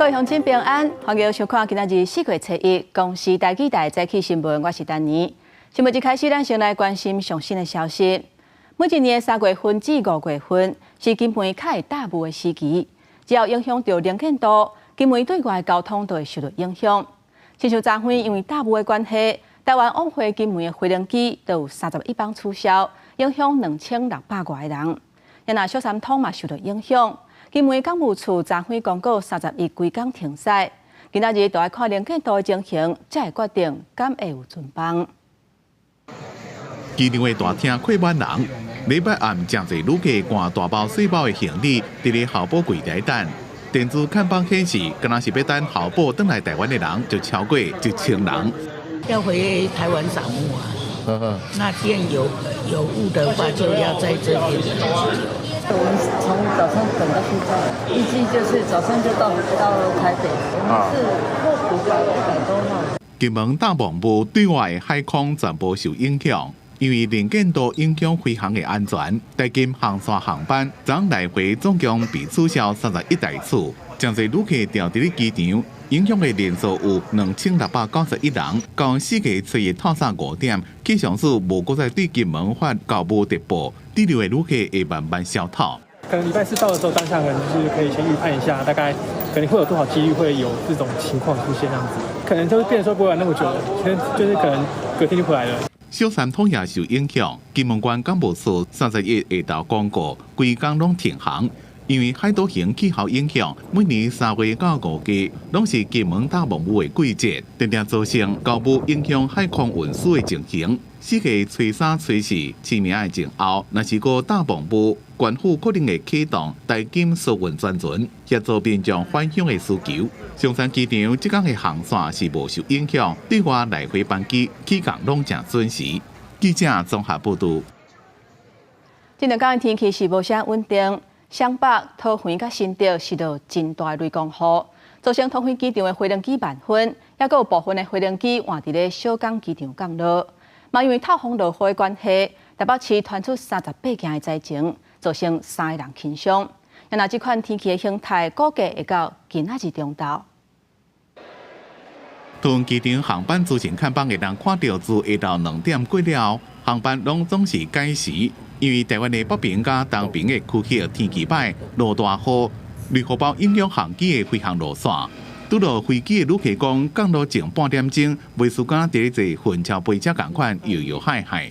各位鄉親平安，歡迎收看今仔日4月初一公視台語台早起新聞，我是丹妮。新聞一開始，咱先來關心上新的消息。每一年3月份至5月份是金門較會大霧的時期，只要影響著能見度，金門對外交通就會受到影響。親像昨昏因為大霧的關係，台灣往回金門的飛行機都有31班取消，影響2600外個人。若小三通嘛受到影響。金門港務處昨昏公告31規工停駛，今仔日就愛看能見度的情形，才會決定敢會有船班。機場的大廳客滿人，禮拜暗誠濟旅客攜大包細包的行李，佇咧候補櫃台等。電子看板顯示，敢若是欲等候補轉來台灣的人就超過1000人。要回台灣掃墓啊，那天有霧的話，就要在這邊等很久。我們從早上等到現在，預計就是早上就到台北，我們是過100多號。金門大霧霧對外海空全部受影響，因為能見度影響飛行的安全。台金航線航班昨來回總共被取消31台次，誠濟旅客牢佇咧機場，影響的人數有2691人。到4月初一透早5點，氣象署無閣再對金門發厚霧特報，滯留的旅客會慢慢消透。可能禮拜四到的時候，當下可能就是可以先預判一下，大概可能會有多少幾率會有這種情況出現，這樣子，可能就會變成說不會玩那麼久，其實就是可能隔天就回來了。小三通也受影響，金門縣港務處31下晝公告，規工攏停航，因為海島型氣候影響，每年3月到5月攏是金門大霧霧的季節，定定造成高霧影響海空運輸的情形。4月初三、初四清明的前後，若是閣大霧霧，縣府可能會啟動台金疏運專船，協助民眾返鄉的需求。松山機場這工的航線是無受影響，對外來回班機起降攏誠準時。記者綜合報導。這兩工天氣是無啥穩定，雙北、桃園佮新竹是落真大雷公雨，造成桃園機場的飛行機慢分，抑閣有部分的飛行機換佇咧小港機場降落。嘛，因為透風落雨的關係，台北市傳出38件的災情，造成三个人輕傷。若這款天氣的形態，估計會到今仔日中晝。桃園機場航班資訊看板會當看著，自下晝2點過了，航班攏總是改時，因為台灣的北邊佮東邊的區域天氣䆀，落大雨，雷雨包影響航機的飛行路線。拄落飛機的旅客講，降落前半點鐘，袂輸敢佇咧坐雲霄飛車仝款搖搖晃晃。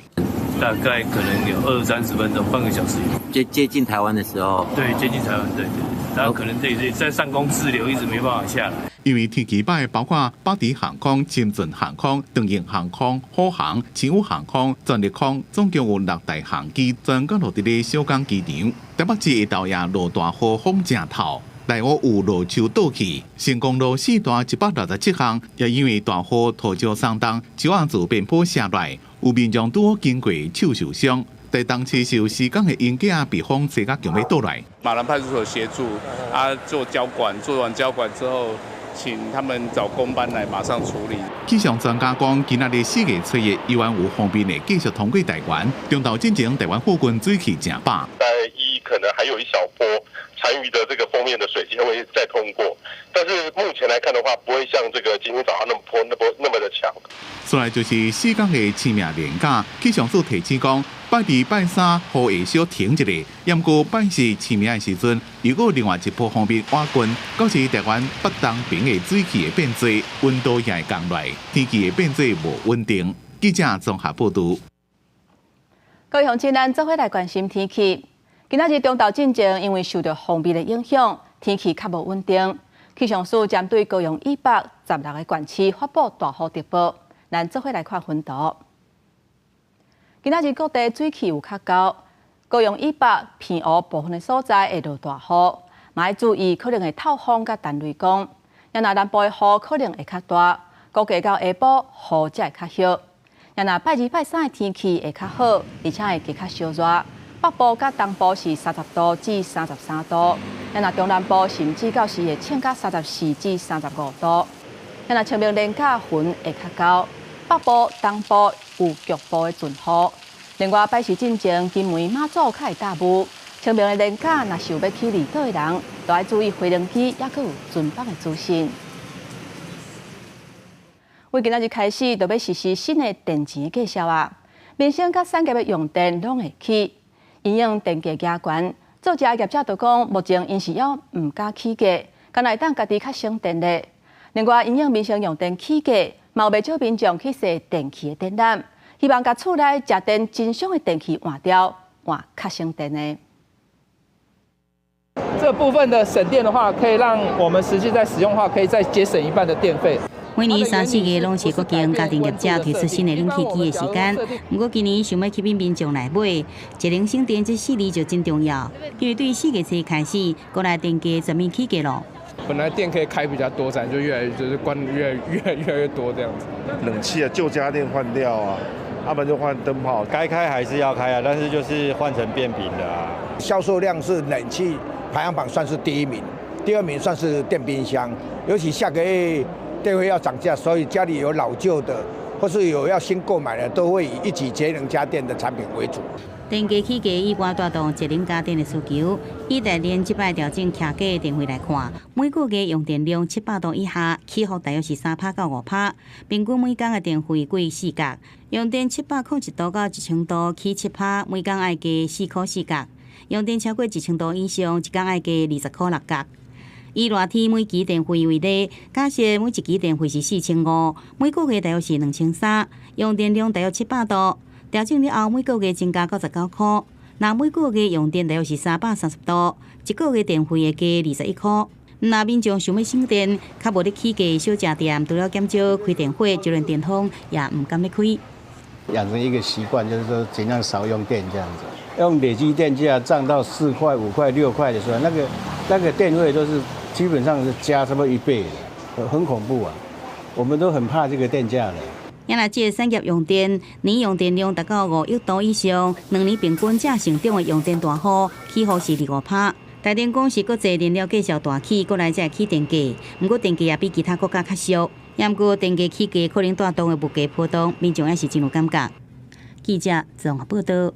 大概可能有二三十分鐘，半個小時。接接近台灣的時候。對，接近台灣，對對。然後可能對對，在上空滯留，一直沒辦法下來。因為天氣䆀，包括百迪航空、深圳航空、長榮航空、虎航、星宇航空、全日空，總共有六台航機全降落佇咧小港機場。台北市下晝也落大雨，風誠透。內湖有落樹倒去，成功路四段167巷，也因為大雨土石鬆動，樹仔自邊坡卸來，有民眾拄好經過，手受傷。台東市受時工的鷹架被風吹甲強欲倒來。馬蘭派出所協助啊做交管，做完交管之後，請他們找工班來馬上處理。氣象專家講，今仔日4月初一，依然有鋒面會繼續通過台灣，中晝進前台灣附近水汽誠飽。在一可能還有一小波殘餘的這個鋒面的水汽會再通過，但是目前來看的話，不會像這個今天早上那麼波那麼那麼的強。再來就是四工的清明連假，氣象署提醒講，拜二、拜三雨會小停一下，毋過拜四清明的時陣，又閣另外一波鋒面倚近，到時台灣北東邊的水汽會變濟，溫度也會降落，天氣會變做無穩定。記者綜合報導。各位鄉親，咱做伙來關心天氣。今仔日中晝進前，因為受著鋒面的影響，天氣較無穩定。氣象署針對高雄以北16個縣市發布大雨特報。咱做伙來看雲圖。今仔日各地水汽有較厚，高雄以北澎湖部分的所在會落大雨，嘛愛注意可能會透風佮彈雷公。若南部的雨可能會較大，估計到下晡雨才會較歇。若拜二拜三的天氣會較好，而且會加較燒熱。北部佮東部是30度至33度，若中南部甚至到時會衝到34至35度。若清明連假雲會較厚，北部、東部有局部的陣雨。另外，拜四進前，金門、馬祖較會大霧，清明的連假，若是有欲去離島的人，都愛注意飛行機猶閣有船舶的資訊。為今仔日開始，就欲實施新的電錢的價數啊！民生佮產業的用電攏會起，因應電價加懸，做食業者就講，目前𪜶是猶毋敢起價，敢若會當家己較省電力。另外，因應民生用電起價，嘛有袂少民眾去踅電器的展覽，希望共厝內食電真傷的電器換掉，換較省電的。這部分的省電的話，可以讓我們實際在使用的話，可以再節省一半的電費。每年三四月攏是國境家庭業者推出新的冷氣機的時間。毋過今年想欲吸引民眾來買，節能省電這四字就真重要。因為對4月初開始，國內電價全面起價咯。本來電可以開比較多盞，就越來就是關越越越來越多這樣子。冷氣啊，舊家電換掉啊，要不然就換燈泡。該開還是要開啊，但是就是換成變頻的啊。銷售量是冷氣排行榜算是第一名，第二名算是電冰箱。尤其下個月電費要漲價，所以家裡有老舊的或是有要新購買的，都會以一級節能家電的產品為主。電價起價意外帶動節能家電的需求。以台電這擺調整徛價電費來看，每個月用電量700度以下，起伏大約是3%到5%，平均每工的電費貴4角。用電701度到1000度起7%，每工愛加4箍4角。用電超過1000度以上，一工愛加20箍6角。以熱天每機電費為例，假設每一機電費是4500，每個月大約是2300，用電量大約700度。調整了後，每個月增加99箍。若每個月用電大約是330度，一個月電費會加21箍。若民眾想欲省電，較無咧起價小食店，除了減少開電火，就連電風也毋敢欲開。養成一個習慣，就是說盡量少用電這樣子。用累積電價漲到4塊、5塊、6塊的時候，那個電費都是基本上是加差不多一倍的，很恐怖啊！我們都很怕這個電價的。也若這個產業用電，年用電量達到5億度以上，2年平均這成長的用電大戶起伏是25%。台電講是國際燃料價數大起，過來才會起電價。毋過電價也比其他國家較俗。也毋過電價起價可能帶動的物價波動，民眾也是真有感覺。記者綜合報道。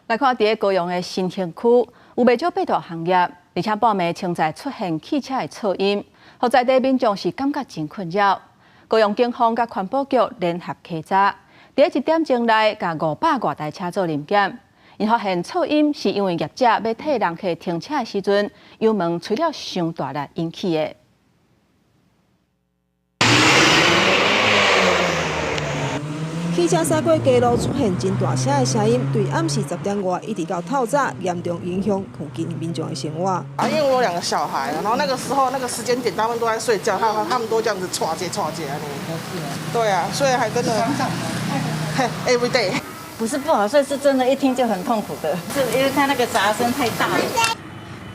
來看佇高雄的新興區，有袂少八大行業，而且半暝常在出現汽車的噪音，予在地民眾是感覺真困擾。高雄警方佮環保局聯合稽查，佇1點鐘內，共500外台車做臨檢。𪜶發現噪音是因為業者欲替人客停車的時陣，油門吹了傷大力引起的。汽車駛過街路出現真大聲的聲音，對暗時10點外一直到透早，嚴重影響附近民眾的生活。啊，因為我有兩個小孩，然後那個時候那個時間點，他們都在睡覺，他們都這樣子唰接唰接啊。對啊，所以還真的。Every day。不是不好睡，是真的，一聽就很痛苦的，是因為他那個雜聲太大了。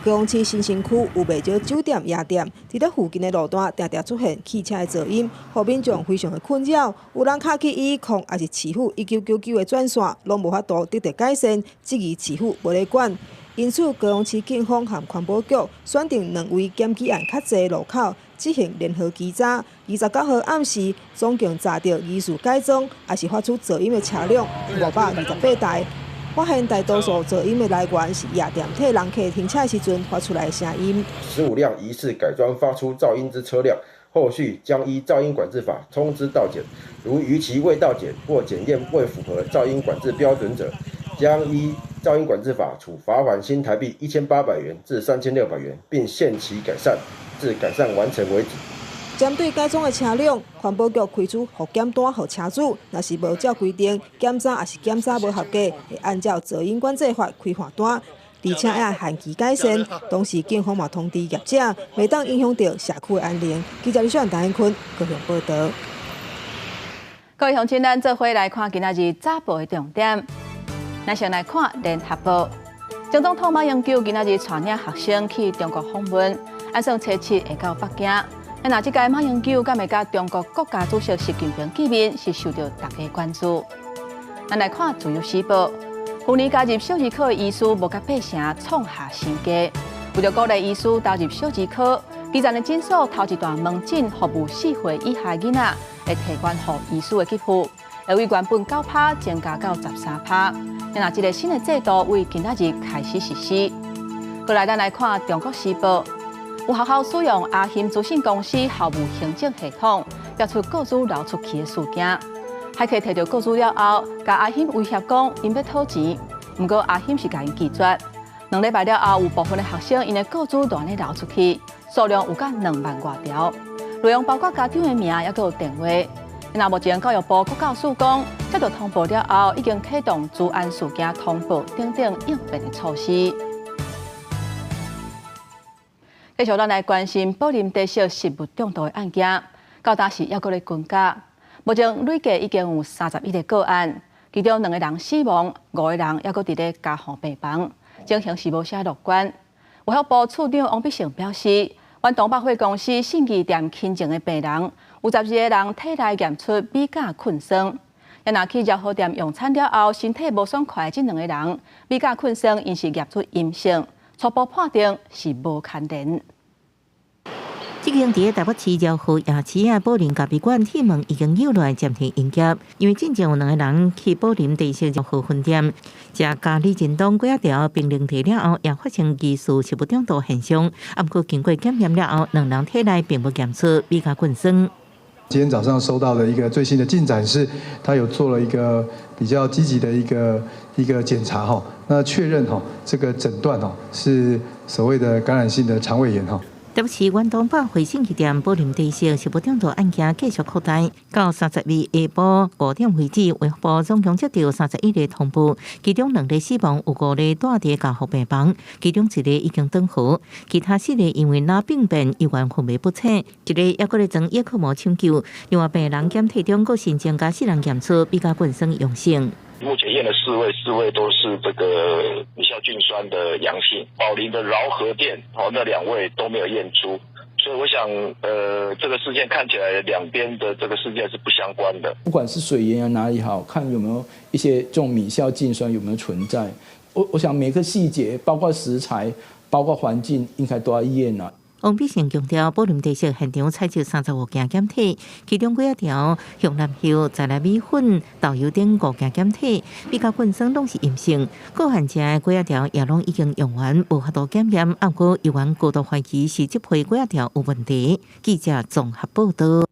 高雄市新興區有袂少酒店、夜店，佇咧附近的路段，定定出現汽車的噪音，予民眾非常的困擾。有人敲去110，抑是市府1999的專線，攏無法度得到改善，質疑市府無咧管。因此，高雄市警方和環保局選定兩位檢舉案較濟路口，執行聯合稽查。29號暗時，總共查著疑似改裝，抑是發出噪音的車輛528台。發現大多數噪音的來源是夜店替人客停車時陣發出來的聲音。15輛疑似改裝發出噪音之車輛，後續將依噪音管制法通知到檢。如逾期未到檢或檢驗未符合噪音管制標準者，將依噪音管制法處罰鍰新台幣1800元至3600元，並限期改善，至改善完成為止。針對改裝的車輛，環保局開出複檢單予車主，若是無照規定檢查，抑是檢查無合格，會按照噪音管制法開罰單，而且愛限期改善。同時，警方嘛通知業者，袂當影響著社區的安寧。記者李小陳坤高雄報導。各位鄉親，咱做伙來看今仔日早報的重點。咱先來看聯合報，前總統馬英九今仔日帶領學生去中國訪問，按算初七會到北京。那這屆馬英九敢會佮中國國家主席習近平見面，是受著大家關注。咱來看自由時報，去年加入小兒科的醫師無佮八成創下新低。為著鼓勵醫師投入小兒科，基層的診所頭一段門診服務4歲以下囡仔，會提懸予醫師的給付。會為原本9趴增加到13趴。那這个新的制度為今仔日開始實施。過來，咱來看《中國時報》，有學校使用阿興資訊公司校務行政系統，調出個資流出去的事件。駭客提著個資了後，共阿興威脅講𪜶欲討錢，毋過阿興是共𪜶拒絕。2禮拜了後，有部分的學生𪜶的個資亂咧流出去，數量有甲2萬外條，內容包括家長的名，抑閣有電話。那目前教育部國教署講，接到通報了後，已經啟動資安事件通報等等應變的措施。繼續，咱來關心寶林茶色食物中毒的案件，到今時猶閣咧增加。目前累計已經有31個個案，其中兩個人死亡，五個人猶閣佇咧加護病房，情形是無啥樂觀。衛福部次長王必勝表示，遠東百貨公司信義店勤政的病人，有12個人體內驗出米甲菌酸。若去饒河店用餐了後，身體無爽快的這兩個人，米甲菌酸𪜶是驗出陰性，初步判定是無牽連。這間佇台北市饒河夜市仔寶林咖啡館鐵門已經扭來暫停營業，因為進前有兩個人去寶林茶色饒河分店食咖哩仁東粿仔條冰涼茶了後，也發生疑似食物中毒現象。啊，毋過經過檢驗了後，兩人體內並無驗出米甲菌酸。今天早上收到的一個最新的進展是，他有做了一個比較積極的一個檢查哈，那確認哈這個診斷哦是所謂的感染性的腸胃炎哈。台北市遠東百貨信義店寶林茶色食物中毒案件繼續擴大，到30日下晡5點為止，衛福部總共接到31例通報，其中兩例死亡，有五個住佇加護病房，其中一個已經轉好，其他四個因為腦病變猶原昏迷不醒，一个猶閣咧裝葉克膜搶救，另外病人檢體中閣新增加四人驗出米甲菌酸陽性。目前驗了四位，四位都是這個米酵菌酸的陽性。寶林的饒河店，哦，那兩位都沒有驗出，所以我想，這個事件看起來兩邊的這個事件是不相關的。不管是水源啊哪裡好看有沒有一些這種米酵菌酸有沒有存在，我想每個細節，包括食材，包括環境，應該都要驗啊。王必勝強調，寶林茶色現場採集35件檢體，其中粿仔條、香蘭葉、在來米粉、豆油等五件檢體，米甲菌酸攏是陰性。個患者的粿仔條也攏已經用完，無法度檢驗，毋過猶原高度懷疑是這批粿仔條有問題。記者綜合報道。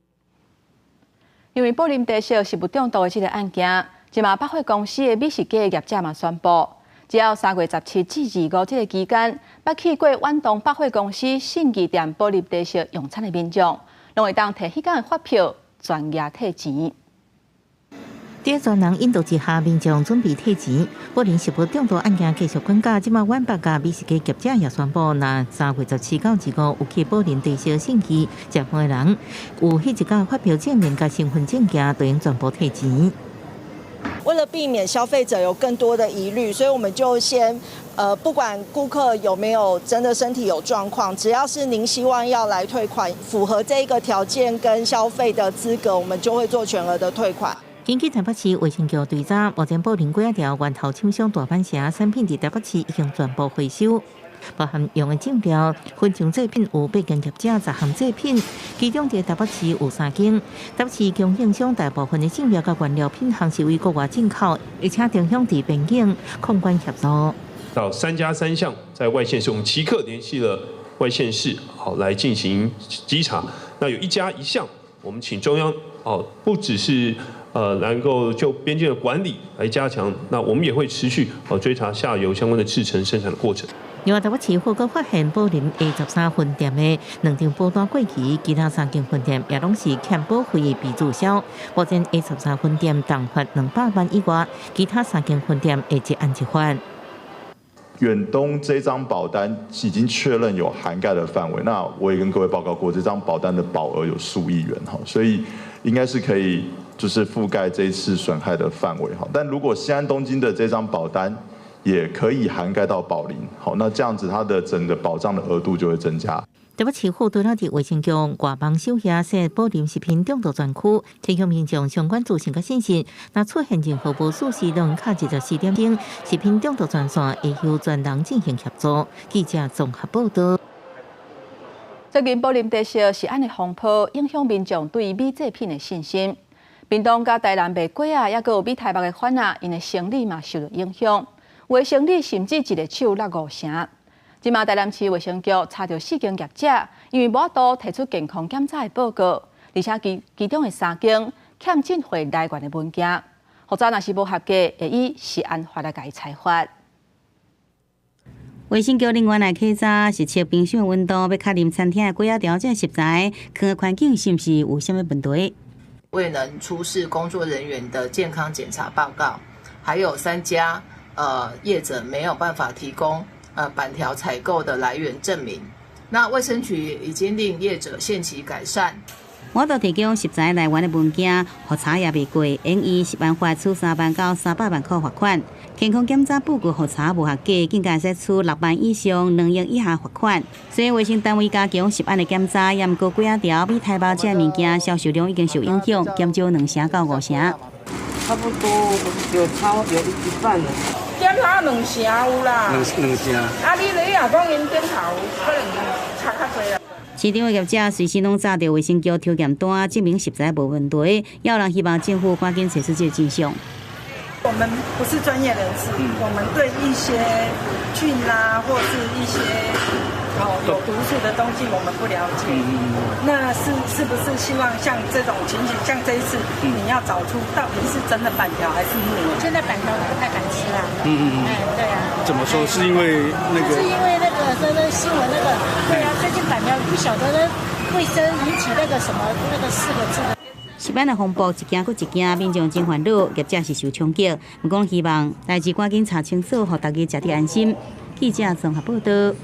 因為寶林茶色食物中毒的這個案件，這馬百貨公司的美食街業者嘛宣布，只要3月17至25這個期間，捌去過遠東百貨公司信義店寶林茶色用餐的民眾，攏會當提彼工的發票全額退錢。佇專人引導之下，民眾準備退錢。寶林食物中毒案件繼續滾價，這馬遠百佮美食街業者也宣布，若3月17到25有去寶林茶色信義食飯的人，有彼一工發票證明佮身份證件，就用全部退錢。為了避免消費者有更多的疑慮，所以我們就先，不管顧客有沒有真的身體有狀況，只要是您希望要來退款，符合這個條件跟消費的資格，我們就會做全額的退款。根據台北市衛生局追查，目前寶林粿仔條源頭廠商大阪城產品佇台北市已經全部回收，包含用的醬料、粉漿製品有八間業者10項製品，其中佇台北市有三間。台北市供應商大部分的醬料佮原料品項是為國外進口，而且中央佇邊境控管協助。到3加3項在外縣市，我們即刻聯繫了外縣市，好來進行稽查。那有1加1項，我們請中央哦，不只是能夠就邊境的管理來加強，那我們也會持續哦追查下游相關的製程生產的過程。另外，台北市府閣發現寶林 A 十三分店的兩張保單過期，其他三間分店也攏是欠保費被註銷。目前 A 十三分店重罰200萬以外，其他三間分店會一案一罰。遠東這張保單已經確認有涵蓋的範圍，那我也跟各位報告過，這張保單的保額有數億元哈，所以應該是可以就是覆蓋這一次損害的範圍哈。但如果新安東京的這張保單也可以涵蓋到寶林，好，那這樣子它的整個保障的額度就會增加。台北市府除了佇衛生局外網首頁設寶林食品中毒專區，提供民眾相關資訊佮信息。若出現任何無舒適，攏敲24點鐘食品中毒專線，會由專人進行協助。記者綜合報道。最近寶林茶色食安的風波，影響民眾對米製品的信心。屏東佮台南賣粿仔，抑閣有米苔目的販仔，𪜶的生理嘛受著影響。有的生理甚至一个手落五成。這馬台南市衛生局查著四間業者，因為無法度提出健康檢查的報告，而且其中的三間欠進貨來源的文件，複查若是無合格，會以食安法來共伊裁罰。衛生局人員來稽查，是測冰箱溫度，欲確認餐廳的粿仔條這食材，囥的環境是毋是有啥物問題？未能出示工作人員的健康檢查報告，還有三家業者沒有辦法提供板條採購的來源證明。那衛生局已經令業者限期改善。無提供食材來源的文件，複查也袂過，應依食安法處3萬到300萬塊罰款。健康檢查報告複查無合格，更加會使處6萬以上2億以下罰款。所以衛生單位加強食安的檢查，也毋過粿仔條、米苔目這物件銷售量已經受影響，減少2成到5成。差不多有超有一半了。減少兩成有啦。兩成。啊，你若講𪜶頂頭可能差較濟啦。市場的業者隨時攏紮著衛生局抽驗單，證明食材無問題。也有人希望政府趕緊找出這個真相。我們不是專業人士，我們對一些菌啊，或是一些有毒素的東西，我們不了解。那是不是希望像這種情形，像這一次，你要找出到底是真的板條還是木耳？現在板條我不太敢吃啦。哎，對啊。怎麼說？是因為那個？是因為那個那新聞那個，對啊，最近板條不曉得那衛生引起那個什麼那個四個字的。食安的風波一件閣一件，民眾真煩惱，業者是受衝擊。毋過希望代誌趕緊查清楚，予大家食得安心。記者綜合報道。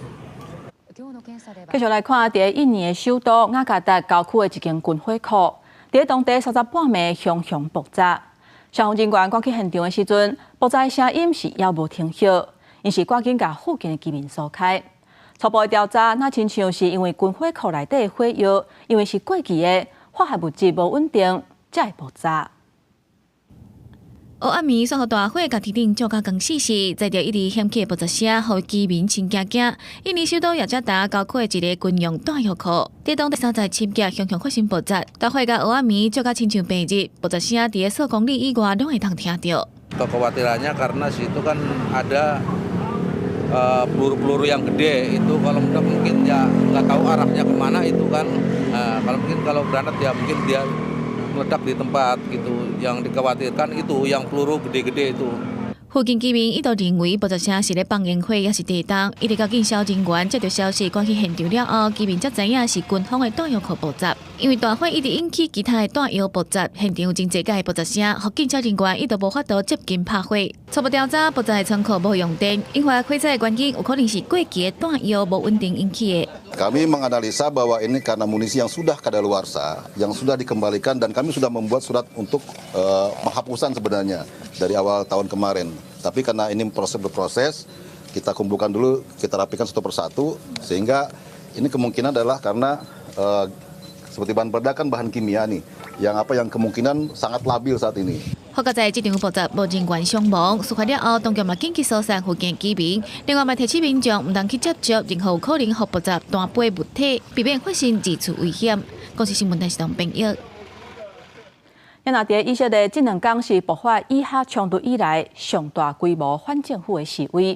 繼續來看，佇印尼的首都雅加達郊區的一間軍火庫，佇當地三十半暝熊熊爆炸。消防人員趕去現場的時陣，爆炸的聲音是猶無停歇，𪜶是趕緊共附近的居民疏開。初步的調查，若親像是因為軍火庫內底的火藥，因為是過期的化學物質無穩定，才會爆炸。烏暗暝，雪予大火，共天頂照甲光死死，載著一直響起的爆炸聲，予居民真驚驚。印尼首都雅加達郊區的一个軍用彈藥庫，佇當地30七日熊熊發生爆炸，大火共烏暗暝照甲親像白日，爆炸聲佇數公里以外攏會當聽著。 Kekhawatirannya karena situ kan ada peluru-peluru yang gede itu, kalau meledak mungkin ya nggak tahu arahnya kemana itu kan. Nah, kalau mungkin kalau granat ya mungkin dia meledak di tempat gitu. Yang dikhawatirkan itu yang peluru gede-gede itu. 附近居民一度認為爆炸聲是咧放煙火，抑是地動，一直到警消人員接著消息趕去現場了後，居民才知影是軍方的彈藥庫爆炸。因為大火一直引起其他的彈藥爆炸，現場有真濟個爆炸聲，予警消人員一度無法度接近拍火。初步調查，爆炸的倉庫無用電，引發火災的原因有可能是過期的彈藥無穩定引起的。 Kami menganalisa bahwa ini karena munisi yang sudah kadaluarsa, yang sudah dikembalikan, dan kami sudah membuat surat untuk penghapusan sebenarnya dari awal tahun kemarin. Tapi karena ini proses berproses, kita kumpulkan dulu, kita rapikan satu persatu, sehingga ini kemungkinan adalah karena seperti bahan peledak kan bahan kimia nih, yang apa yang kemungkinan sangat labil saat ini. 好佳哉這場爆炸無人員傷亡，事發了後，當局嘛緊急疏散附近居民。另外嘛提醒民眾毋通去接觸任何有可能予爆炸彈飛物體，避免發生二次危險。公視新聞台是當編譯。若佇以色列這兩工是爆發以哈衝突以來上大規模反政府的示威，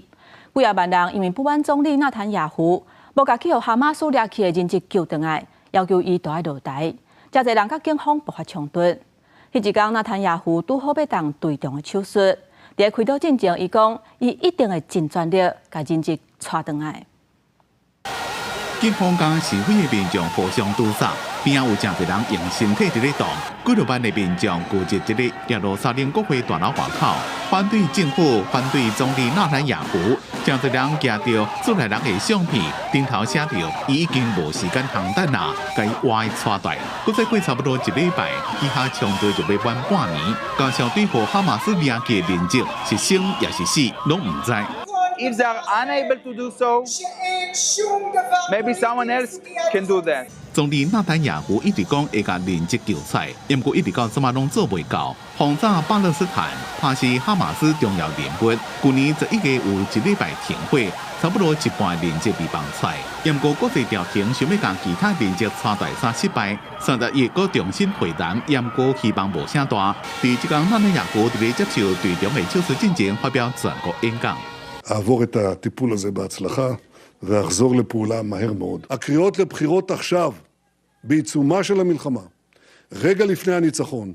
幾仔萬人因為不滿總理納坦雅胡無共去予哈馬斯掠去的人質救轉來，要求伊著愛落台，誠濟人佮警方爆發衝突。彼一工，納坦雅胡拄好欲動危重的手術，佇開刀進前，伊講伊一定會盡全力共人質帶轉來。警方佮示威的民眾互相堵殺，邊仔有誠濟人用身體佇咧擋，幾若萬的民眾聚集佇咧耶路撒冷國會大樓外口，反對政府，反對總理納坦雅胡，誠濟人舉著以色列人的相片，頂頭寫著伊已經無時間通等啦，共伊活的帶來。閣再過差不多一禮拜，以哈衝突就欲滿半年，加上對予哈馬斯掠去的人質是生抑是死，攏毋知。 If they are unable to do so, Maybe someone else can do that. 總理納坦雅胡一直講會共人質救出來，毋過一直到這馬攏做袂到。轟炸巴勒斯坦，拍死哈馬斯重要人物。舊年11月有一禮拜停火，差不多一半人質被放出來。毋過國際調停想欲共其他人質帶大沙失敗，31閣重新會談，毋過希望無啥大。佇這工納坦雅胡佇咧接受隊長的手術進前發表全國演講。 אעבור את הטיפול הזה בהצלחה ואחזור לפעולה מהר מאוד. הקריאות לבחירות עכשיו, בעיצומה של המלחמה, רגע לפני הניצחון,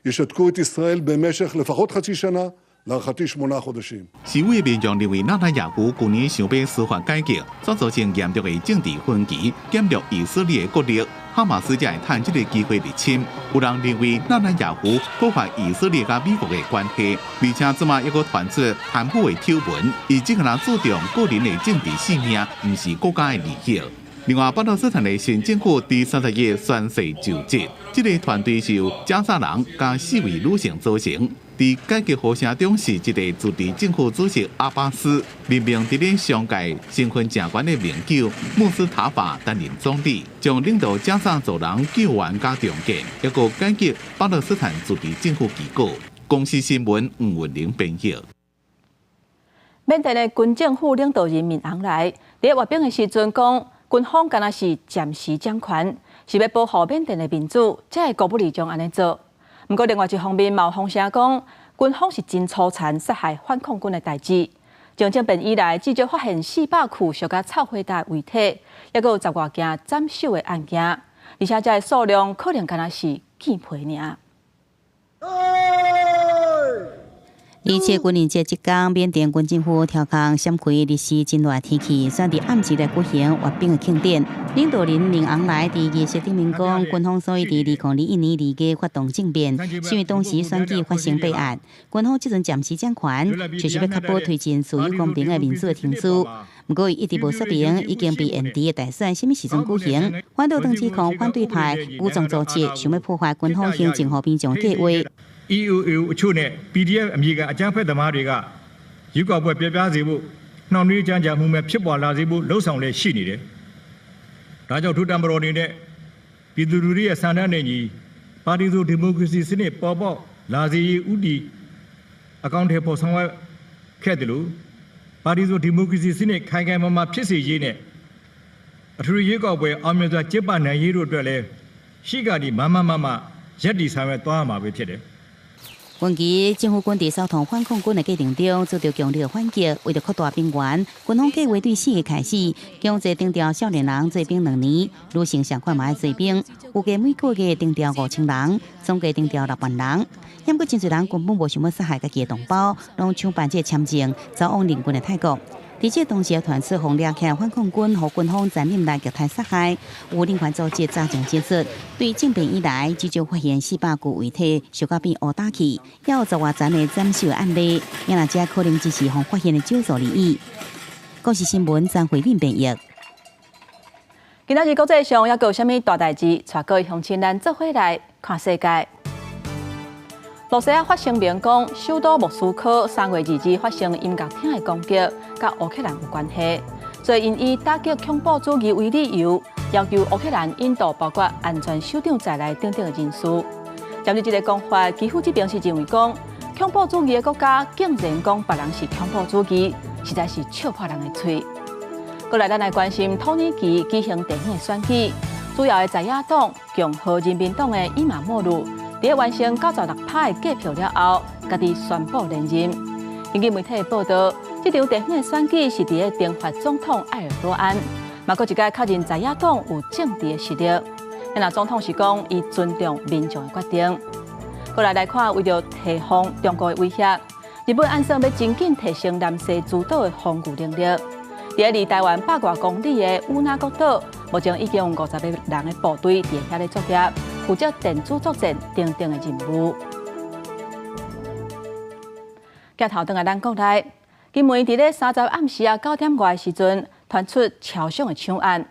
ישתקו את ישראל במשך לפחות חצי שנה, להערכתי 8 חודשים. 示威民眾認為納坦雅胡舊年想欲司法改革，所造成嚴重的政治分歧，減弱以色列的國力。哈馬斯才會趁這個機會入侵。有人認為納坦雅胡破壞以色列佮美國的關係，而且這馬猶閣傳出貪腐的醜聞，伊這個人注重個人的政治性命，毋是國家的利益。另外，巴勒斯坦的新政府佇31日宣誓就職，這個團隊是由加沙人佮四位女性組成。佇改革呼聲中是一個自治政府主席阿巴斯任命佇咧商界身份誠懸的名舊穆斯塔法擔任總理，將領導加沙走廊救援佮重建，猶閣改革巴勒斯坦自治政府機構。公視新聞吳文玲編譯。緬甸的軍政府領導人敏昂萊佇閱兵的時陣講，軍方敢若是暫時掌權，是欲保護緬甸的民主，才會孤不離將按呢做。毋過，另外一方面，嘛有風聲講，軍方是真粗殘殺害反抗軍的代誌。從政變以來，至少發現400具燒甲臭火焦的遺體，猶閣有十外件斬首的案件，而且這个數量可能敢若是見皮爾。27軍人節這工，緬甸軍政府挑空閃開歷史真熱天氣，選佇暗時來舉行閱兵的慶典。領導人敏昂萊佇儀式頂面講，軍方所以佇2021年2月發動政變，是因為當時選舉發生弊案。軍方這陣暫時掌權，就是欲確保推進自由公平的民主程序。毋過，伊一直無說明已經被延遲的大選啥物時陣舉行。反對黨指控反對派武裝組織想欲破壞軍方行政和平將計劃。 EAO အချို့နဲ့ PDF အမည်ခံအကြမ်းဖက်သမားတွေကရွေးကောက်ပွဲပျက်ပြားစေဖို့နှောင့်နှေးကြန့်ကြာမှုများဖြစ်ပေါ်လာစေဖို့လှုံ့ဆော်လျက်ရှိနေတယ်။ဒါကြောင့်ထိုတပ်မတော်အနေနဲ့ပြည်သူလူထုရဲ့ဆန္ဒနဲ့ညီပါတီစုံဒီမိုကရေစီစနစ်ပေါ်ပေါက်လာစေရေးဦးတည်အကောင်အထည်ဖော်ဆောင်ရွက်ခဲ့တယ်လို့ပါတီစုံဒီမိုကရေစီစနစ်ခိုင်ခိုင်မာမာဖြစ်စေရေးနဲ့အထွေထွေရွေးကောက်ပွဲအောင်မြင်စွာကျင်းပနိုင်ရေးတို့အတွက်လည်းရှိကဒီမမမမရပ်တည်ဆောင်ရွက်သွားရမှာပဲဖြစ်တယ်။ 近期政府軍佇掃蕩反抗軍的過程中，遭到強烈反擊。為著擴大兵源，軍方計劃對4月開始強制徵調少年人做兵2年，女性相款嘛愛做兵。預計每個月徵調5000人，總計徵調6萬人。毋過真濟人根本無想欲殺害家己的同胞，攏搶辦這個簽證，走往鄰近的泰國。佇這同時，傳出予掠起反抗軍予軍方殘忍來虐待殺害，有人權組織早前指出，對政變以來，至少發現400具遺體燒甲變烏焦去，猶有十外層的斬首案例，也若這可能只是予發現的少數而已。公視新聞張惠敏編譯。今仔日國際上猶閣有啥物大代誌？帶各位鄉親咱做伙來看世界。露西亞發聲明講，首都莫斯科3月22日發生音樂廳的攻擊，佮烏克蘭有關係，所以𪜶以打擊恐怖主義為理由，要求烏克蘭引渡包括安全首長在內等等的人士。針對這个講法，基輔這邊是認為講，恐怖主義的國家竟然講別人是恐怖主義，實在是笑破人的喙。過來，咱來關心土耳其舉行地方的選舉，主要的在野黨共和人民黨的伊馬莫魯，佇完成96%的計票了後，家己宣布連任。根據媒體的報道，這場地方的選舉是佇咧懲罰總統埃爾多安，嘛閣一擺確認在野黨有政治的實力。那總統是講，伊尊重民眾的決定。過來來看，為著提防中國的威脅，日本按算欲真緊提升南西諸島的防禦能力。佇離臺灣百外公里的與那國島，目前已經有50個人的部隊佇遐咧作業，負責電子作戰等等的任務。鏡頭轉來咱國內，金門佇咧30暗時仔9點外的時陣，傳出超傷的搶案，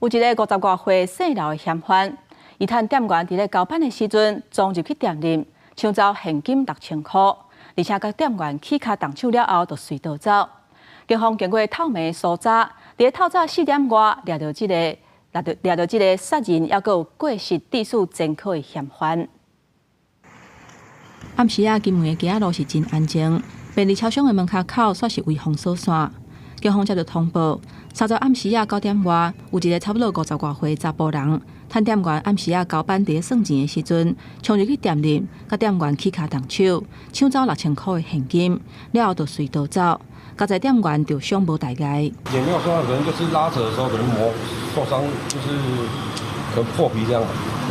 有一个50外歲姓劉的嫌犯，伊趁店員佇咧交班的時陣，衝入去店內，搶走現金6000箍，而且共店員起跤動手了後，就隨逃走。警方經過透明搜查，佇透早四點外掠著這个掠著掠著這个殺人猶閣有過失致死前科的嫌犯。暗時仔，金門的街仔路是真安靜，便利超商的門跤口煞是圍封鎖線。警方接著通報，30暗時仔9點外，有一个差不多50外歲查埔人，趁店員暗時仔交班佇咧算錢的時陣，衝入去店裡，佮店員起跤動手，搶走6000箍的現金，了後就隨逃走。佳哉店員著傷無大礙。也沒有說可能就是拉扯的時候可能磨受傷，就是可能破皮這樣，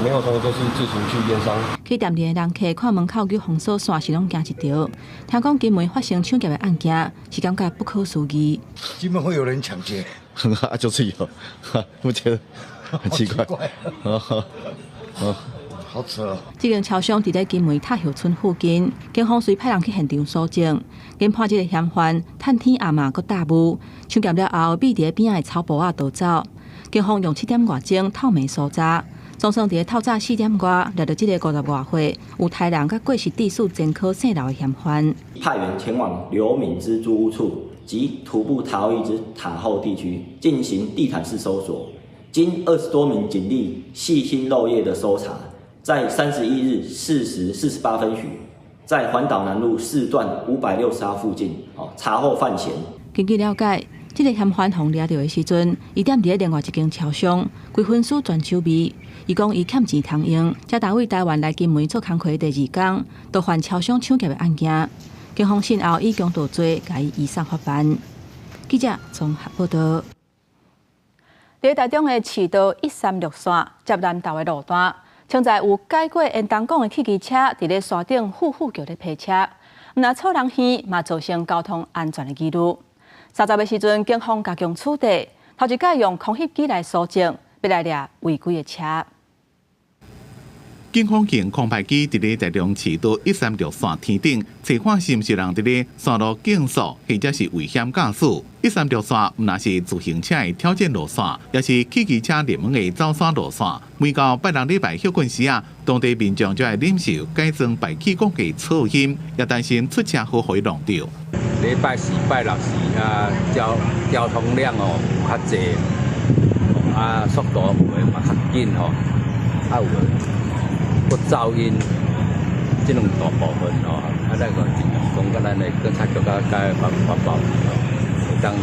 沒有說就是自行去驗傷。去店裡的人客看門口有封鎖線，是攏驚一趒。聽講金門發生搶劫的案件，是感覺不可思議。金門會有人搶劫？就是有，我覺得很奇怪。好扯哦！這間超商佇咧金門塔後村附近，警方隨派人去現場搜證，研判這个嫌犯趁天暗嘛閣大霧，搶劫了後，覕佇咧邊仔的草埔仔逃走。警方用7點外鐘透明搜查，總算佇咧透早4點外掠著這个50外歲有刣人佮過失致死前科姓劉的嫌犯。派員前往劉敏之租屋處及徒步逃逸之塔後地區進行地毯式搜索，經20多名警力細心漏夜的搜查。在31日4時48分許，在環島南路4段560號附近，查獲犯嫌。根據了解，這个嫌犯予掠著的時陣，伊踮佇咧另外一間超商，規分屍全手味。伊講伊欠錢通用，才佇位台灣來金門做工課的第二工，就犯超商搶劫的案件。警方訊後以強盜罪共伊移送法辦。記者綜合報導。佇台中的市道136線接南投的路段，像在有改過沿東港的汽機車，佇咧山頂呼呼叫咧泊車，毋但吵人耳，嘛造成交通安全的疑慮。30的時陣，警方加強取締，頭一擺用空翕機來搜證，欲來掠違規的車。警方用空拍機佇咧台中市道136線天頂，揣看是毋是人佇咧山路競速，或者是危險駕駛。136線毋但是自行車的挑戰路線，也是汽機車熱門的走山路線。每到拜六禮拜歇睏時仔，當地民眾就愛忍受改裝排氣管的噪音，也擔心出車禍予弄著。禮拜四、拜六時啊，交通量哦有較濟，啊速度有的嘛較緊吼，啊有的閣噪音，這兩大部分吼，啊咱個盡量講，佮咱的警察局佮環保局吼，會當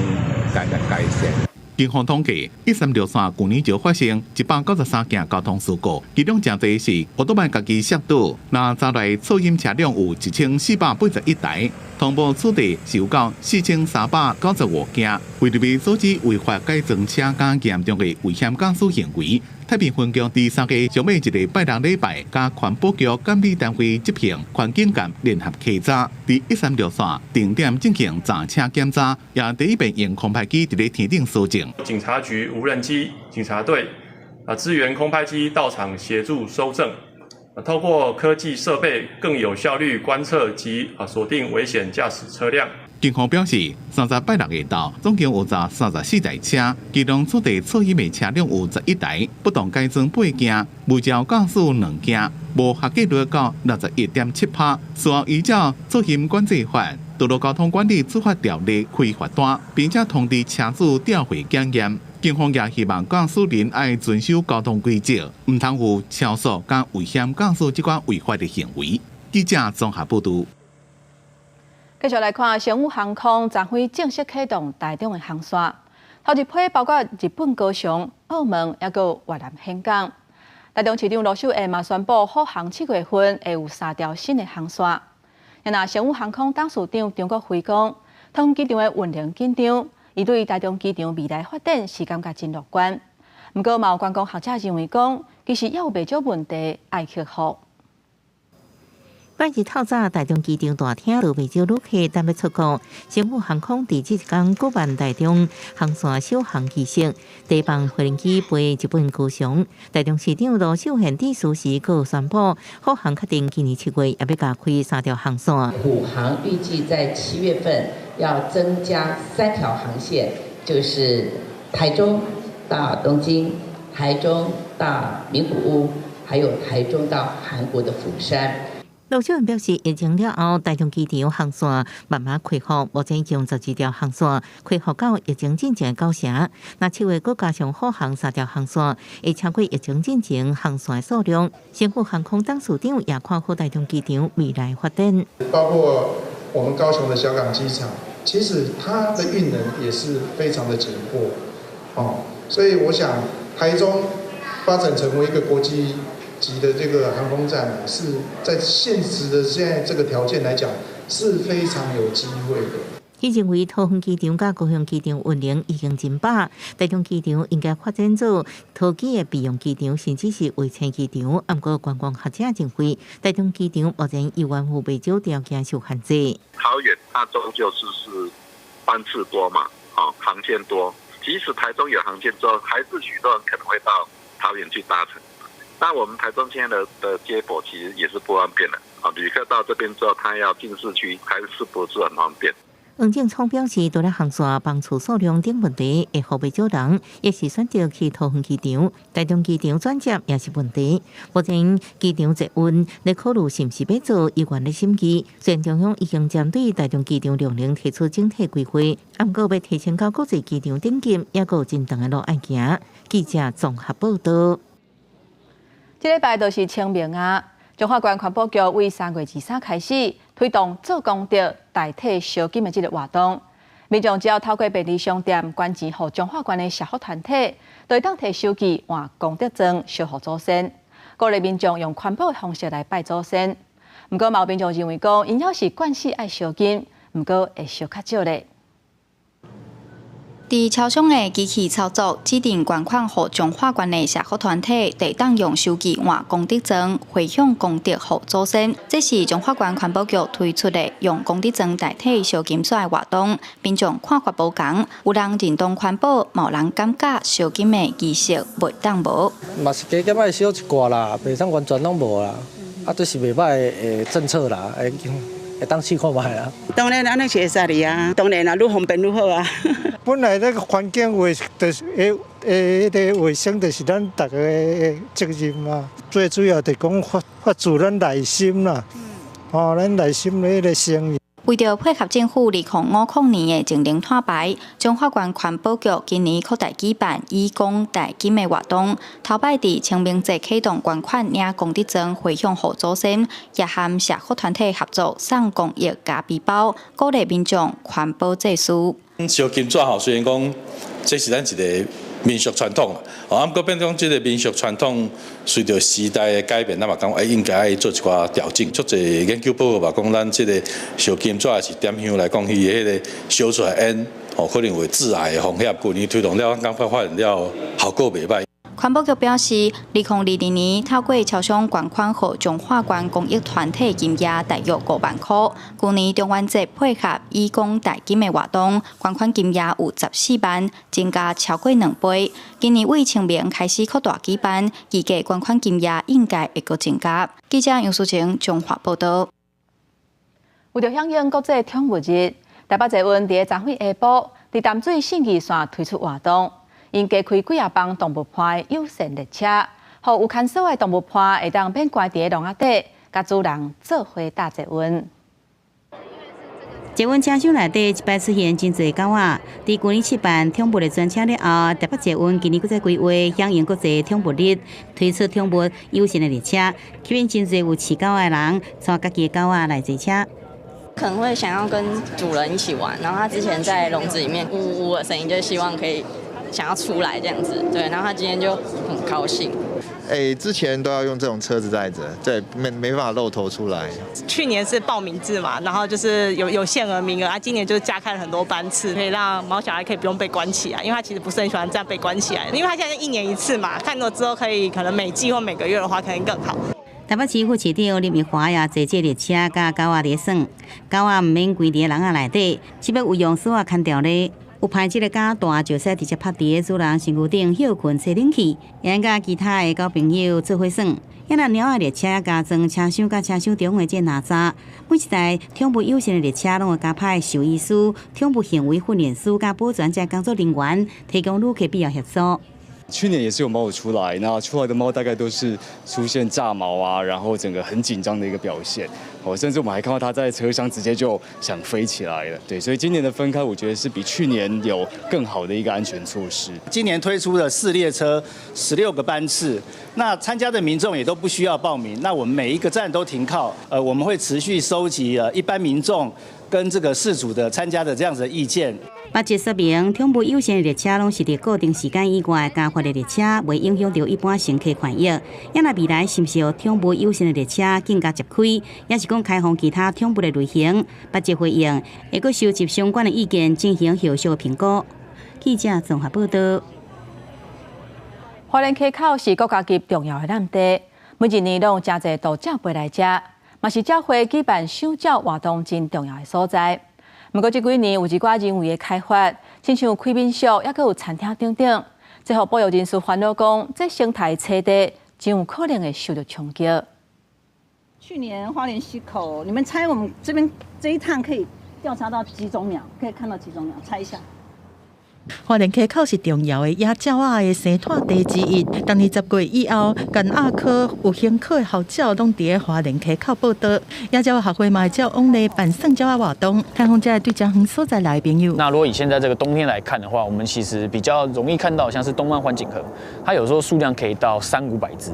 改來改善。警方統計，136線舊年就發生193件交通事故，其中誠濟是歐多邁家己摔倒，若查來噪音車輛有1481台，通報取締是有到4395件。為著欲阻止違法改裝車佮嚴重的危險駕駛行為，太平分局佇三月上尾一个拜六禮拜，佮環保局監理單位執行環境監聯合稽查，佇136線定點進行查車檢查，也第一遍用空拍機佇咧天頂搜證。警察局無人機警察隊啊，支援空拍機到場協助搜證，透過科技設備更有效率觀測及鎖定危險駕駛車輛。警方表示，30拜六下晝總共有查34台車，其中取締噪音的車輛有11台，不當改裝八件，無照駕駛兩件，無合格率到61.7%。事後依照噪音管制法、道路交通管理處罰條例開罰單，並且通知車主調回檢驗。警方也希望駕駛人愛遵守交通規則，毋通有超速佮危險駕駛這款違法的行為。記者綜合報導。繼續來看，星宇航空昨昏正式啟動台中的航線，頭一批包括日本高雄、澳門，猶閣越南峴港。台中市長盧秀燕嘛宣布，虎航7月份會有三條新的航線。若星宇航空董事長張國輝講，桃園機場的運營緊張，伊對台中機場未來發展是感覺真樂觀。毋過嘛有觀光學者認為講，其實猶有袂少問題愛克服。拜日透早，台中機場大廳就袂少旅客等欲出國。星宇航空佇這一工舉辦台中航線首航儀式，第一班飛行機飛日本高雄。台中市長盧秀燕致辭時，閣宣布，虎航確定今年7月也欲加開三條航線。虎航預計在7月份要增加三條航線，就是台中到東京、台中到名古屋，還有台中到韓國的釜山。盧秀燕表示，疫情了後，台中機場航線慢慢恢復，目前已經12條航線恢復到疫情進前的9成。若7月閣加上虎航3條航線，會超過疫情進前航線的數量。星宇航空董事長也看好台中機場未來發展，包括我們高雄的小港機場，其實它的運能也是非常的緊迫，哦，所以我想台中發展成為一個國際級的這個航空站，是在現實的現在這個條件來講，是非常有機會的。伊認為桃園機場佮高雄機場運能已經真飽，台中機場應該發展做桃機的備用機場，甚至是衛星機場。毋過觀光學者認為，台中機場目前猶原有袂少條件受限制。桃園它終究是班次多嘛，哦，航線多。即使台中有航線之後，還是許多人可能會到桃園去搭乘。那我們台中現在的接駁其實也是不方便的，啊，旅客到這邊之後，他要進市區，還是不是很方便？黃正聰表示，除了航線、班次數量等問題，會予袂少人也是選擇去桃園機場、台中機場轉接也是問題。目前機場捷運咧考慮是毋是欲做猶原咧審議。雖然中央已經針對台中機場量能提出整體規劃，毋過欲提升到國際機場等級，猶閣有真長的路愛行。記者綜合報導。這禮拜就是清明啊！彰化縣環保局為3月23開始推動做功德代替燒金的這個活動，民眾只要透過便利商店捐錢予彰化縣的社福團體，就會當提收據換功德磚燒予祖先，鼓勵民眾用環保的方式來拜祖先。毋過，嘛有民眾認為講，𪜶猶是慣勢愛燒金，毋過會燒較少咧。佇超商的機器操作，指定捐款予彰化縣的社福團體，就會當用收據換功德磚，回向功德予祖先。這是彰化縣環保局推出的用功德磚代替燒金紙的活動。民眾看法無仝，有人認同環保，嘛有人感覺燒金的儀式袂當無。嘛是加減愛燒一寡啦，袂當完全攏無啦。啊，這是袂䆀的政策啦，會會當試看覓啦。當然按呢是會使哩啊，當然啦，愈方便愈好啊。本來那個環境衛就是會彼個衛生，就是咱逐家的責任嘛。最主要就是講發自咱內心啦，哦，咱內心的彼個誠意。為著配合政府2050年的淨零碳排，彰化縣環保局今年擴大舉辦以功代金的活動，頭擺佇清明節啟動捐款領功德磚回向予祖先，也和社福團體合作送公益咖啡包，鼓勵民眾環保祭祀。燒金紙吼，雖然講這是咱一個民俗傳統，哦，毋過變講這個民俗傳統隨著時代的改變，咱嘛感覺應該愛做一寡調整。足濟研究報告嘛講，咱這個燒金紙抑是點香來講，伊的彼個燒出來煙，哦，可能會致癌的風險。舊年推動了，感覺發現了效果袂䆀。環保局表示，2022年透過超商捐款予彰化縣公益團體金額大約5萬箍。舊年中元節配合以功代金的活動，捐款金額有14萬，增加超過2倍。今年為清明開始擴大舉辦，預計捐款金額應該會閣增加。記者楊淑晴彰化報導。為著響應國際寵物日，台北捷運佇咧昨昏下晡，佇淡水信義線推出活動。𪜶加開幾仔班動物伴友善列車，予有牽索的動物伴會當免關佇咧籠仔底，佮主人做伙搭捷運。捷運車廂內底這擺出現真濟狗仔。佇舊年試辦寵物的專車了後，台北捷運今年閣再規劃響應國際寵物日，推出寵物友善的列車，吸引真濟有飼狗的人，帶家己的狗仔來坐車。可能會想要跟主人一起玩，然後他之前在籠子裡面嗚嗚的聲音，就希望可以想要出來這樣子，對，然後他今天就很高興。哎，之前都要用這種車子載著，對，沒辦法露頭出來。去年是報名制嘛，然後就是有限額名額啊，今年就是加開了很多班次，可以讓毛小孩可以不用被關起來，因為他其實不是很喜歡這樣被關起來，因為他現在一年一次嘛，看到之後可以可能每季或每個月的話，可能更好。台北市副市長林奕華也坐這列車，佮狗仔佇咧耍，狗仔毋免關佇籠仔內底，只欲有用索仔牽牢咧。有歹這個狗大，就使直接趴佇咧主人身軀頂歇睏吹冷氣，會共其他的狗朋友做伙耍。抑若貓仔列車加裝車廂佮車廂中的這哪吒，每一台寵物友善的列車攏會加派獸醫師、寵物行為訓練師佮保全這工作人員，提供旅客必要協助。去年也是有貓有出來，那出來的貓大概都是出現炸毛啊，然後整個很緊張的一個表現。哦，甚至我們還看到它在車廂直接就想飛起來了。對，所以今年的分開，我覺得是比去年有更好的一個安全措施。今年推出了4列車，16個班次，那參加的民眾也都不需要報名。那我們每一個站都停靠，我們會持續收集一般民眾跟這個飼主的參加的這樣子的意見。八節說明，寵物友善的列車攏是佇固定時間以外加發的列車，袂影響著一般乘客權益。也若未來是毋是予寵物友善的列車更加捷開，抑是講開放其他寵物的類型？八節回應會閣收集相關的意見，進行後續評估。記者綜合報道。花蓮溪口是國家級重要的湳地，每一年攏有誠濟渡鳥飛來遮，嘛是鳥會舉辦賞鳥活動真重要的所在。毋過這幾年有一寡人為的開發，親像開民宿，抑閣有餐廳等等，這予保育人士煩惱講，這生態棲地真有可能會受著衝擊。去年花蓮溪口，你們猜我們這邊這一趟可以調查到幾種鳥？可以看到幾種鳥？猜一下。花蓮溪口是重要的野鳥仔的生態地之一。當年10月以後，雁鴨科有興趣的候鳥攏佇花蓮溪口報到。野鳥學會嘛會照往例辦賞鳥仔活動，開放遮對遮遠所在來的朋友。那如果以現在這個冬天來看的話，我們其實比較容易看到，像是東方環頸鴴，它有時候數量可以到三五百隻。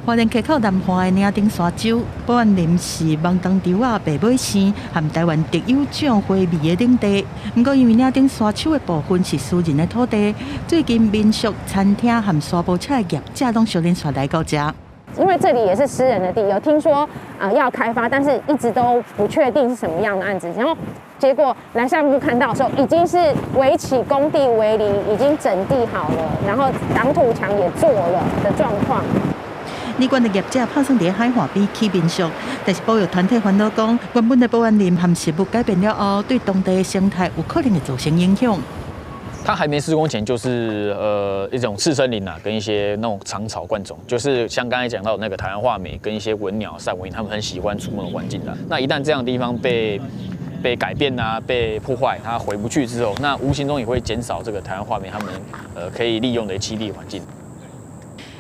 花蓮溪口南岸的嶺頂沙洲，保安林是望東洲仔白尾鷽和台灣特有種花麋的領地。毋過因為嶺頂沙丘的部分是私人的土地，最近民宿、餐廳和沙埔車的業者攏相連紲來到遮。因為這裡也是私人的地，有聽說啊要開發，但是一直都不確定是什麼樣的案子。然後結果來散步看到的時候，已經是圍起工地圍籬，已經整地好了，然後擋土牆也做了的狀況。旅館的業者拍算佇海岸邊起民宿，但是保育團體煩惱講，原本的保安林和植物改變了後，對當地的生態有可能會造成影響。它還沒施工前，就是一種次生林啊，跟一些那種長草灌叢，就是像剛才講到那個台灣畫眉跟一些文鳥、散文鷹，他們很喜歡出沒的環境的。那一旦這樣的地方被改變啊，被破壞，它回不去之後，那無形中也會減少這個台灣畫眉他們可以利用的棲地環境。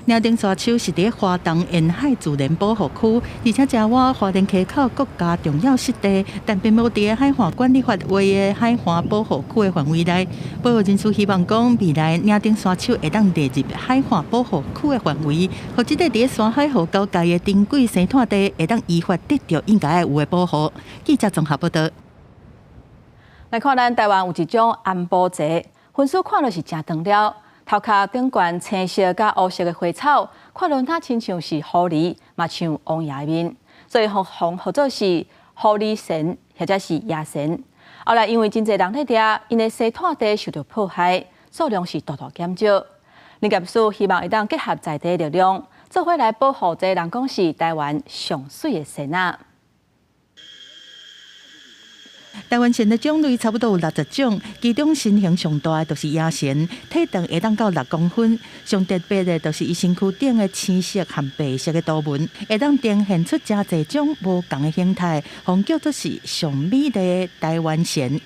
嶺頂沙丘是佇花東沿海自然保護區，而且遮倚花蓮溪口國家重要濕地，但並無佇海岸管理法劃的海岸保護區的範圍內。保育人士希望講，未來嶺頂沙丘會當列入海岸保護區的範圍，予這個佇山海湖交界的珍貴生態地會當依法得著應該有的保護。記者綜合報導。來看咱台灣有一種安波賊，分數看落是誠長了。頭殼頂懸青色佮烏色的花草，看落若親像是狐狸，嘛像王爺的面，所以予人號做是狐狸蟮，或者是爺蟮。後來因為真濟人咧掠，𪜶的生態地受著破壞，數量是大大減少。林業署希望會當結合在地力量，做伙來保護這人講是台灣上媠的蟮仔。台灣蟮的種類差不多有60種，其中身形上大的就是爺蟮，體長會當到6公分。上特別的就是伊身軀頂的青色和白色的圖紋，會當呈現出誠濟種無仝的形態，予叫做是上美麗的台灣蟮。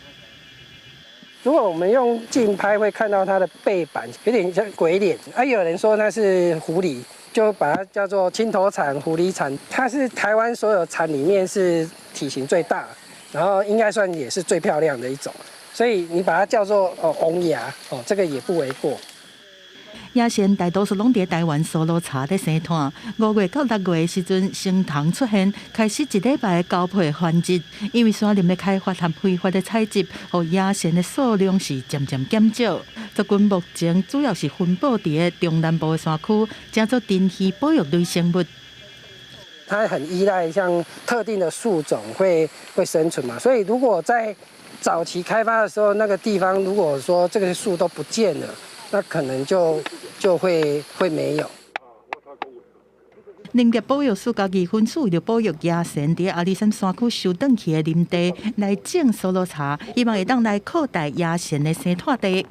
如果我們用近拍，會看到它的背板有點像鬼臉，啊，有人說那是狐狸，就把它叫做青頭蟮、狐狸蟮。它是台灣所有蟮裡面是體型最大，然後應該算也是最漂亮的一種，所以你把它叫做哦王爺哦，這個也不為過。爺蟮大多數攏佇台灣酥蘆茶咧生湠，5月到6月的時陣，成蟲出現，開始一禮拜交配繁殖。因為山林的開發和非法的採集，予爺蟮的數量是漸漸減少。族群目前主要是分布佇中南部的山區，成做珍稀保育類生物。它很依賴像特定的樹種會生存嘛，所以如果在早期開發的時候，那個地方如果說這個樹都不見了，那可能就會沒有。林業保育署佮議分署為著保育爺蟮，佇阿里山山區收轉去的林地來種酥蘆茶，希望會當來擴大爺蟮的生態地。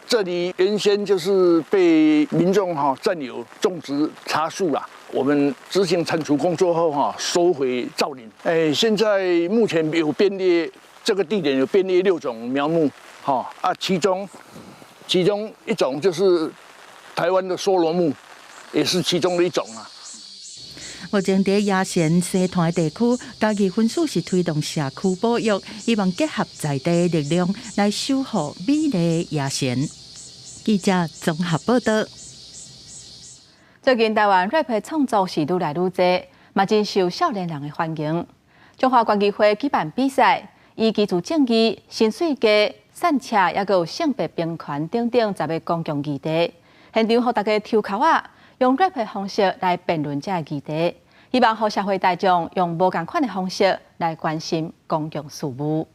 這裡原先就是被民眾哈佔有種植茶樹啦。我們執行鏟除工作後哈，收回造林。哎，現在目前有編列這個地點有編列6種苗木，哈啊，其中其中一種就是台灣的梭羅木，也是其中的一種啊。目前佇椰蘚生湠地區，嘉義分署是推動社區保育，希望結合在地力量來守護美麗椰蘚。記者綜合報道。最近台灣 rap 的創作是愈來愈濟，嘛真受少年人的歡迎。彰化縣議會舉辦比賽，以居住正義、新稅計、散赤，抑閣有性別平權等等10个公共議題，現場予大家抽籤仔，用 rap 的方式來辯論這个議題，希望予社會大眾用無仝款的方式來關心公共事務。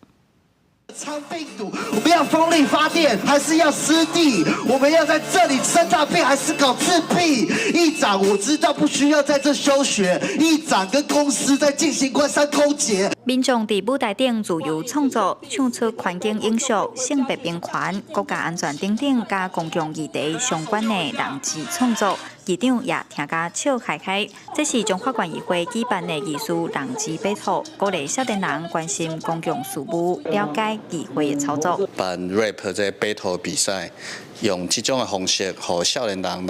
病毒，我們要風力發電，還是要濕地？我們要在這裡生大病，還是搞自閉？議長，我知道不需要在這休學。議長跟公司在進行官商勾結。民眾佇舞台頂自由創作，唱出環境永續、性別平權、國家安全等等，佮公共議題相關的人誌創作。議長也聽甲笑開開。這是彰化縣議會舉辦的藝術人誌 battle，鼓勵少年人關心公共事務，了解議會的操作。辦 rap 這 battle 比賽，用這種的方式，予少年人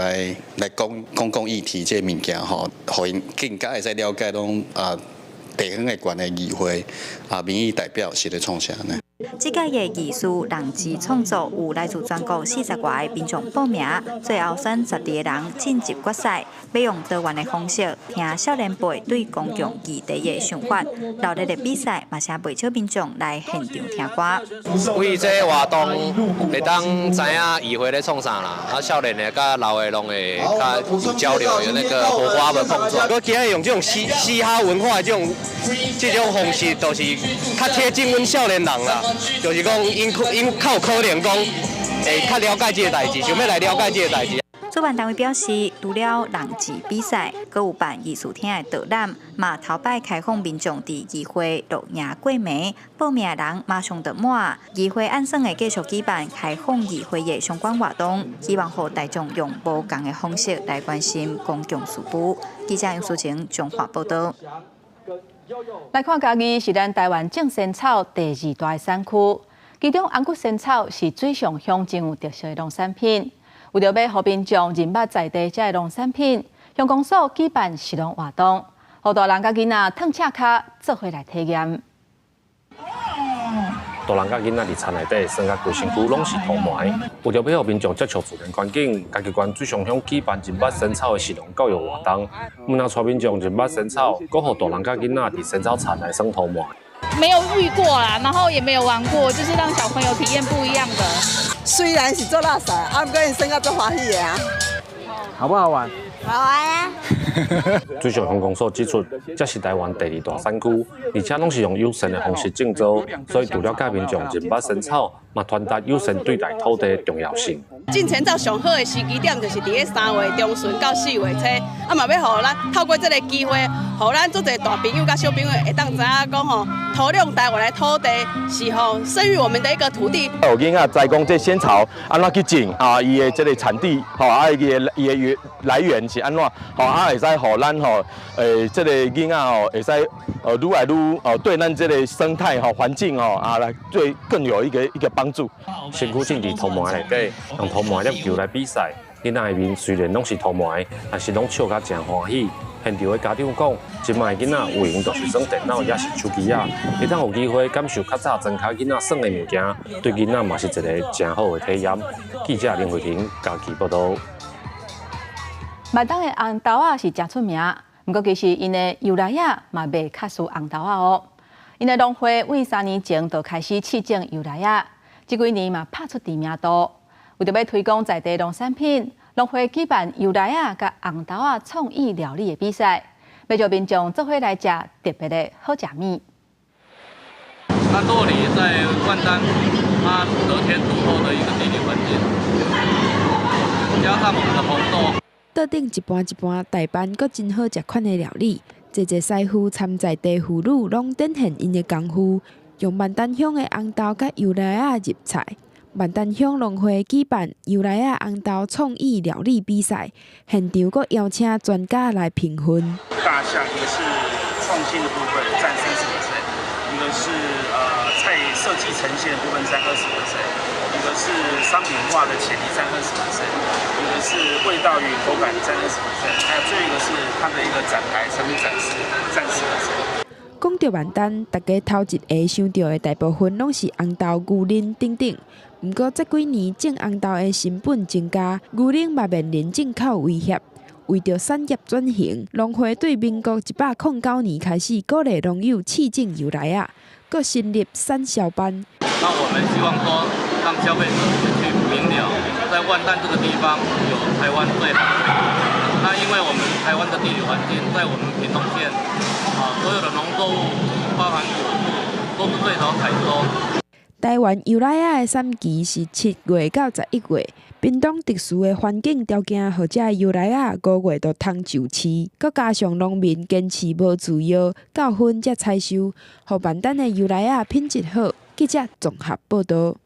來講公共議題這个物件吼，予𪜶更加會使了解講啊地方的縣的議會啊民意代表是咧創啥呢？這屆的藝術人誌創作有來自全國40外个民眾報名，最後選12個人進入決賽，欲用多元的方式聽少年輩對公共議題的想法。熱烈的比賽嘛，吸袂少民眾來現場聽歌。為這个活動會當知影議會咧創啥啦，啊少年的佮老的攏會較有交流，有那個火花的碰撞。我今日用這種嘻哈文化的這種方式，就是較貼近阮少年人啦。就是講，𪜶𪜶較有可能講，會較了解這个代誌，想欲來了解這个代誌。主辦單位表示，除了人誌比賽，閣有辦藝術廳的導覽，嘛頭擺開放民眾佇議會露營過暝，報名的人馬上就滿。議會按算會繼續舉辦開放議會的相關活動，希望予大眾用無仝的方式來關心公共事務。記者楊淑晴彰化報道。來看嘉義是咱台灣種仙草第二大產區，其中紅骨仙草是水上鄉真有特色的農產品。為著欲予民眾認捌在地這个農產品，鄉公所舉辦食農活動，予大人佮囡仔褪赤跤做伙來體驗。大人佮囡仔佇田內底耍甲規身軀攏是塗糜。為著欲予民眾接觸自然環境，嘉義縣水上鄉舉辦認捌仙草的食農教育活動，毋但帶民眾認捌仙草，閣予大人佮囡仔佇仙草田來耍塗糜。沒有遇過啦，然後也沒有玩過，就是讓小朋友體驗不一樣的。雖然是做垃圾，啊，毋過𪜶耍甲足歡喜的啊。好不好玩？好玩啊！水上鄉公所指出，這是台灣第二大產區，而且攏是用友善的方式種植，所以除了教民眾認捌仙草，嘛傳達友善對待土地的重要性。種仙草上好的時機點就是佇咧3月中旬到4月初，啊嘛欲予咱透過這个機會，予咱足濟大朋友佮小朋友會當知影講吼，土壤台灣的土地是吼生育我們的一個土地。予囡仔知講這仙草按怎去種啊，伊的這个產地吼，啊伊的源來源是按怎，吼啊會使予咱吼，這个囡仔吼會使愈來愈哦對咱這个生態吼環境吼啊來對更有一個幫助。身軀浸佇塗糜內底，用塗糜粒球來比賽，囡仔的面雖然攏是塗糜，但是攏笑甲誠歡喜。現場的家長講，這擺的囡仔有閒就是耍電腦，抑是手機仔，會當有機會感受較早莊跤囡仔耍的物件，對囡仔嘛是一个誠好的體驗。記者林慧婷嘉義報導。萬東的紅豆仔是誠出名，毋過其實𪜶的油梨仔嘛袂較輸紅豆仔哦。𪜶的農會為3年前就開始試種油梨仔，這幾年嘛拍出知名度。為著欲推廣在地農產品，農會舉辦油梨仔佮紅豆仔創意料理的比賽，欲召民眾做伙來食特別的好食物。那酪梨在萬丹，它得天獨厚的一個地理環境，加上我們的紅豆。桌頂一盤一盤大盤，閣真好食款的料理，濟濟師傅參在地婦女攏展現𪜶的功夫，用萬丹鄉的紅豆佮油梨仔入菜。萬丹鄉農會舉辦油梨仔紅豆創意料理比賽，現場閣邀請專家來評分。大項也是創新的部分佔30%，一個是菜設計呈現的部分佔20%，一個是商品化的潛力佔20%，一個是味道與口感佔20%，還有最後一個是它的一個展台產品展示佔10%。講著萬丹，大家頭一个想著的大部分攏是紅豆、牛奶等等。毋過這幾年種紅豆的成本增加，牛奶嘛面臨進口威脅。為著產業轉型，農會對民國109年開始鼓勵農友試種油來仔，閣成立產銷班。那我們希望說，讓消費者去明了，在萬丹這個地方有台灣最好的。那因為我們台灣的地理環境，在我們屏東縣，啊，所有的農作物，包含果樹，都是最早採收。台灣油來仔的產期是7月到11月，屏東特殊的環境條件，予這油來仔5月就通上市，閣加上農民堅持無自藥到分才採收，予萬丹的油來仔品質好。記者綜合報導。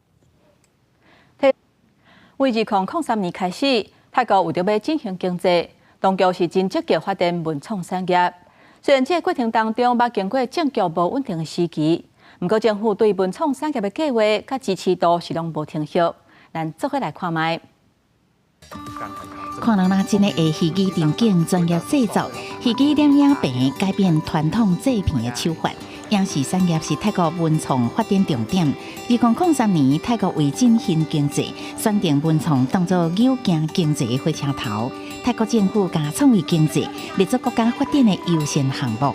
為2003年開始，泰國為著欲振興經濟，當局是真積極發展文創產業。雖然這个過程當中，捌經過政局無穩定的時期。毋過政府對文創產業的計劃佮支持度是攏無停歇。咱做伙來看覓。看人若真的會戲劇場景專業製作，戲劇攝影棚改變傳統製片的手法。影視產業是泰國文創發展重點。2003年，泰國為振興經濟，選定文創當做扭行經濟的火車頭。泰國政府將創意經濟列作國家發展的優先項目。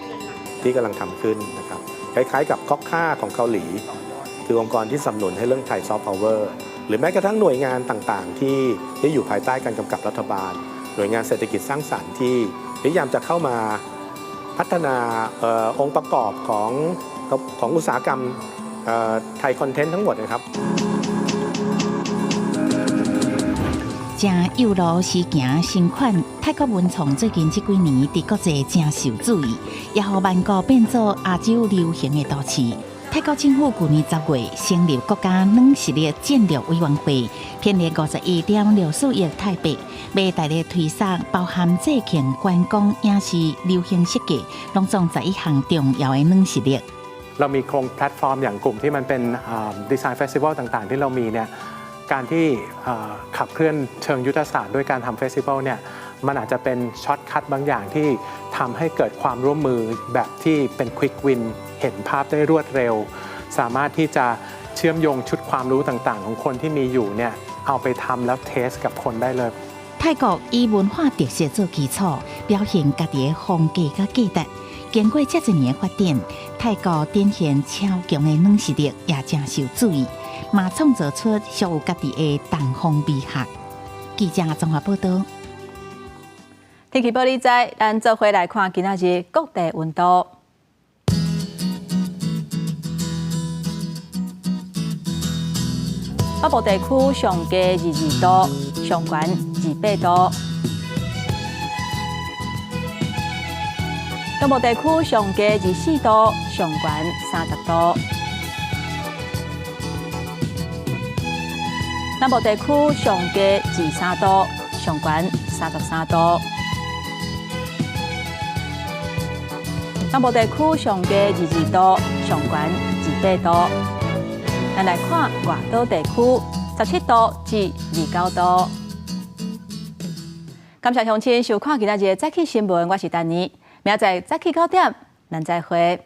ที่กำลังทำขึ้นนะครับคล้ายๆกับ KOCCA ของเกาหลีคือองค์กรที่สนับสนุนให้เรื่องไทยซอฟต์พาวเวอร์หรือแม้กระทั่งหน่วยงานต่างๆที่อยู่ภายใต้การกำกับรัฐบาล หน่วยงานเศรษฐกิจสร้างสรรค์ที่พยายามจะเข้ามาพัฒนาองค์ประกอบของอุตสาหกรรมไทยคอนเทนต์ทั้งหมดนะครับ 正幼路時行新款，泰國文創最近這幾年佇國際誠受注意，也予曼谷變做亞洲流行的都市。泰國政府舊年10月成立國家軟實力戰略委員會，編列51.64億泰幣，欲大力推捒包含節慶、觀光、影視、流行設計，攏總11項重要的軟實力。 เรามีโครงแพลตฟอร์มอย่างกลุ่มที่มันเป็น design festival ต่างๆ ที่เรามีเนี่ยการที่ขับเคลื่อนเชิงยุทธศาสตร์ด้วยการทำ festival เนี่ยมันอาจจะเป็น shortcut บางอย่างที่ทำให้เกิดความร่วมมือแบบที่เป็น quick win เห็นภาพได้รวดเร็ว สามารถที่จะเชื่อมโยงชุดความรู้ต่างๆ ของคนที่มีอยู่เนี่ยเอาไปทำแล้ว test กับคนได้เลย 泰國以文化特色做基礎，表現家己的風格佮價值。經過這濟年的發展，泰國展現超強的軟實力，也誠受注意，嘛創造出屬於家己的東方美學。記者綜合報導。天氣報你知，咱做伙來看今仔日各地溫度。北部地區上低22度，上懸28度。中部地區上低24度，上懸30度。南部地區上低23度，上懸33度。東部地區上低22度，上懸28度。咱來看外島地區，17度至29度。感謝鄉親收看今仔日的早起新聞，我是丹妮。明仔載早起9點，咱再會。